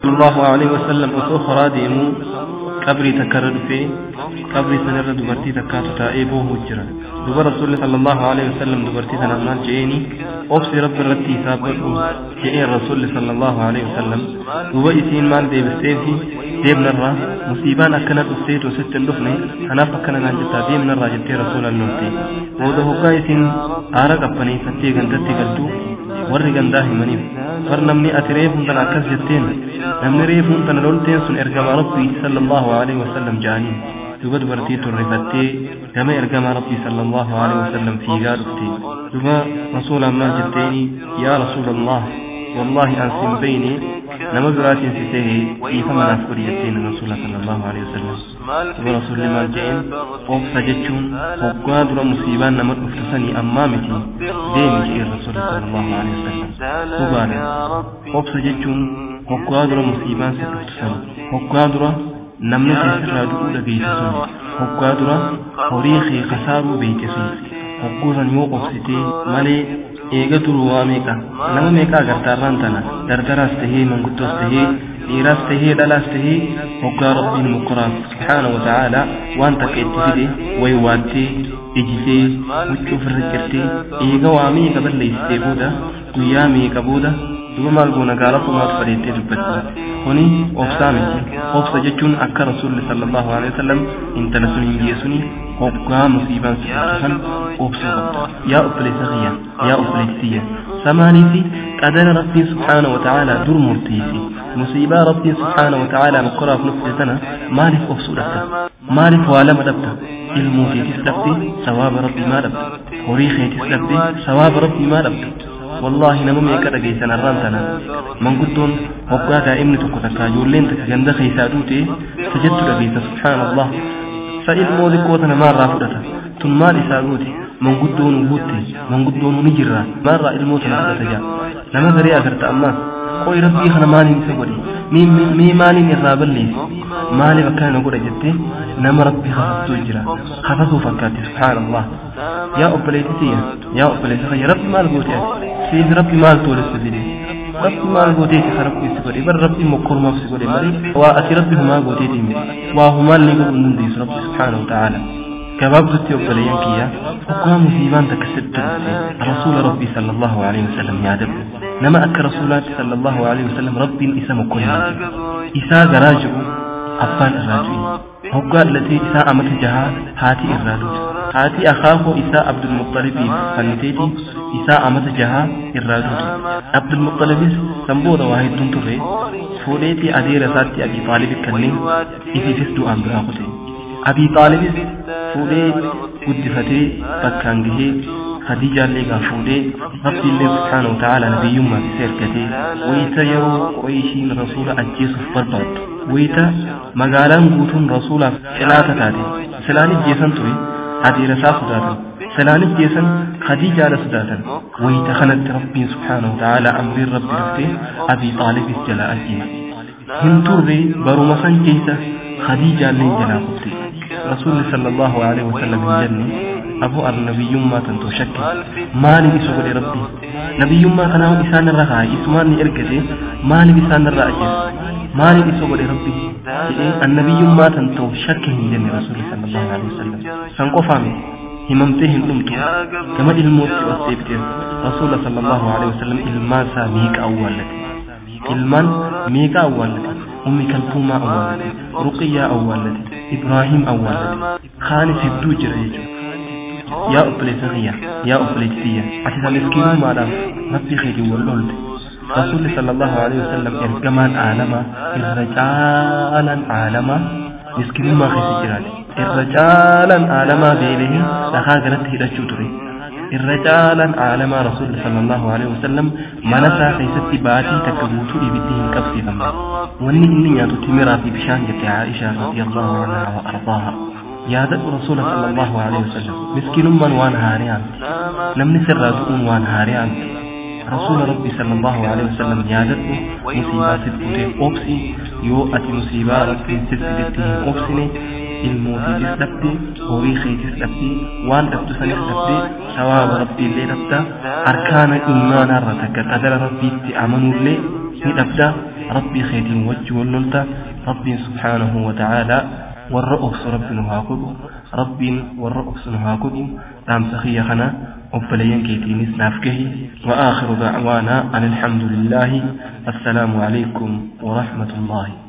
Sallallahu alaihi wasallam osoo karaa deemuu qabrii takkarra dhufee, qabrii sanarra dubartii takkaatu taa'ee boohuu jira. Duba Rasuulli sallallahu alaihi wasallam dubartii tanaan maal je'eeni? Obsi, Rabbi irratti hisaabbadhu je'een Rasuulli sallallahu alaihi wasallam. Duba isiin maal deebisteefi? Deemnarraa, musiibaan akkana dhufteetu sitti hin dhufne, kanaaf akkana naan jettaa, deemnarraa jettee Rasuulan lolte. Booda hoggaa isiin aara qabbaneeffattee gandatti galtu, warri gandaa himaniif, bar namni ati reefuun tana akkas jetteen, namni reefuun tana lolteen sun ergamaa Rabbii sallallahu alaihi wasallam ja'aniin. Duba dubartii turrifattee gama ergamaa Rabbii sallallahu alaihi wasallam fiigaa dhufte. Duba Rasuulaan maal jetteeni? Yaa Rasuulallah, wallahi an sin beyne, nama biraatiin si sehe, dhiifama naaf godhi jetteen Rasuula sallallahu alaihi wasallam. Duba Rasuulli maal je'een? Obsa jechuun hoggaa dura musiibaan nama dhuftu sanii ammaa miti, deemi je'een Rasuulli sallallahu alaihi wasallam. Dhugaadha, obsa jechuun hoggaa dura musiibaan si dhuftu sani, hoggaa dura namni keessirraa du'uu dhageesse sun, hoggaa dura horii kee kasaaruu beeyte sun, hogguu san yoo obsitee malee. Eega duru waa meeqa, nama meeqa agartaarraan tana, dardaraas tahee, manguddoos tahee, dhiiraas tahee, dhalaas tahee, hoggaa Rabbiin mukkoraaf subhaana wa ta'aalaa waan takka itti fide, waywaattee, ijitee, huccuu ofirra cirtee, eega waa meeqa balleessitee booda, guyyaa meeqa booda, duba maal goona gaa, Rabbumaatu fadheettee dubbatti. Kuni obsaa miti. Obsa jechuun akka Rasuulli sallallahu alaihi wasallam intala sun hin geessuni, hoggaa musiibaan si dhuftu san obsuu qabda. Yaa obboleessa kiyya, yaa obboleessi tiyya, samaanii fi qadara Rabbiin subhaana wa ta'aalaa dur murteesse, musiibaa Rabbiin subhaana wa ta'aalaa mokkoraaf nuuf tana maaliif obsuu dhabda? Maaliif waa lama dhabda? Ilmoo keetis dhabde, sawaaba Rabbii maa dhabda? Horii keetis dhabde, sawaaba Rabbii maa dhabda? Wallaahi nama meeqa dhageessan arraan tana, manguddoon hoggaa daa'imni tokko takka ijoolleen takka ganda keessaa duute sajattu dhageessa: subhaanallah, sa ilmoo xiqqoo tana maarraa fudhata tun, maal isaa goote, manguddoon guutte, manguddoon ni jirra, maarraa ilmoo tana fudhata jaa. Nama garee agarta ammaas, qoy, Rabbii kana maaliin isa godhe? Mee maaliin irraa balleesse? Maaliif akkana na godha jettee nama Rabbi kafastuu jira, kafasuu fakkaatti. Subhaanallah. Yaa obboleessi tiyya, yaa obboleessa kiyya, Rabbi maal goote ati? Siif Rabbi maal toolessa fide? Rabbi maal gooteeti ka Rabbi si godhe? Bar Rabbi mokkorumaaf si godhe malee waa ati Rabbi humaa gooteeti miti, waa humaallee godhuu hin dandeessu Rabbi subhaanahu wa ta'aala. Gabaabdutti obboleeyyan kiyya, hoggaa musiibaan takka sitti dhufte Rasuula Rabbii sallallahu alaihi wasallam yaadadhu. Nama akka Rasuulaatti sallallahu alaihi wasallam Rabbiin isa mokkorinaa isaa garaa jiru abbaan irraa du'e, hoggaa dhalatee isaa amata 6 haati irraa duute. Haati akaakoo isaa Abdulmuxalibiif fanniteeti isaa amata 6 irraa duute. Abdulmuxalibis san booda waa hedduun turre, fuudheetii adeera isaatti Abii Xaalibi kanneen ifiifis du'aan biraa kute. Abii Xaalibis fuudhee guddifatee bakkaan gahee, Khadiijaallee gaa fuudhee, Rabbiillee subhaanahu wa ta'aala nabiyyummaaf isa ergatee, wayita yeroo Qureeshiin Rasuula ajjeesuuf barbaaddu, wayita magaalaan guutuun Rasuulaaf xilaata taate, silaan ijjeesan ture, adeera isaa sodaatan, silaan ijjeesan, Khadiijaadha sodaatan, wayita kanatti Rabbiin subhaanahu wa ta'aala amriin Rabbi dhuftee Abii Xaalibis jalaa ajjeese. Hin turre, baruma san keessa Khadiijaalleen jalaa kutte. Rasuulli sallallahu alaihi wasallam hin jenne, aboo ar nabiyyummaa tantoo shakke, maaliif isa godhe Rabbi? Nabiyyummaa kanaa isaan irra kaa'e, isumaan ni ergate, maaliif isaan irraa ajjeese? Maaliif isa godhe Rabbi jedhee annabiyyummaa tantoo shakke hin jenne Rasuulli sallallahu alaihi wasallam. San qofaa miti, himamtee hin dhumtu. Gama ilmootti os deebitees, Rasuula sallallahu alaihi wasallam ilmaan isaa meeqa awwaallate? Ilmaan meeqa awwaallate? Ummi Kaltuumaa awwaallate, Ruqiyyaa awwaallate, Ibraahim awwaallate, kaanis hedduu jira jechuudha. Yaa obboleessa kiyya, yaa obboleettii tiyya, ati isa miskiinummaadhaaf Rabbii keetiin wal dholte, Rasuulli sallallahu alaihi wasallam ergamaan aalamaa irra caalaan aalamaa miskiinummaa keessa jiraate, irra caalaan aalamaa beelahee dhakaa galatti hidhachuu ture, irra caalaan aalamaa Rasuulli sallallahu alaihi wasallam mana isaa keessatti baatii takka guutuu ibiddi hin qabsiifamne, wanni inni nyaatu timiraa fi bishaan jette Aishaa radiyallahu anhaa wa ardaaha. Yaadadhu Rasuula sallallahu alaihi wasallam. Miskiinummaan waan haariyaa miti, namni sirraa du'uun waan haariyaa miti. Rasuula Rabbi sallallahu alaihi wasallam yaadadhu. Musiibaa sit buteef obsi. Yoo ati musiibaa Rabbiin sit fidetti hin obsine, ilmootiitis dhabde, horii keetis dhabde, waan dhabdu sanis dhabde, sawaaba Rabbiillee dhabda, arkaana imaanaarra takka qadara Rabbiitti amanuullee ni dhabda. Rabbii keetiin wajji wal lolta. Rabbiin subhaanahu wa ta'aalaa warra obsu Rabbi nu haa godhu. Rabbiin warra obsu nu haa godhu. Dhaamsa kiyya kana obboleeyyan keetiinis naaf gahi. Wa aakhiru da'waanaa an alhamdulillaahi. Assalaamu alaykum wa rahmatullaahi.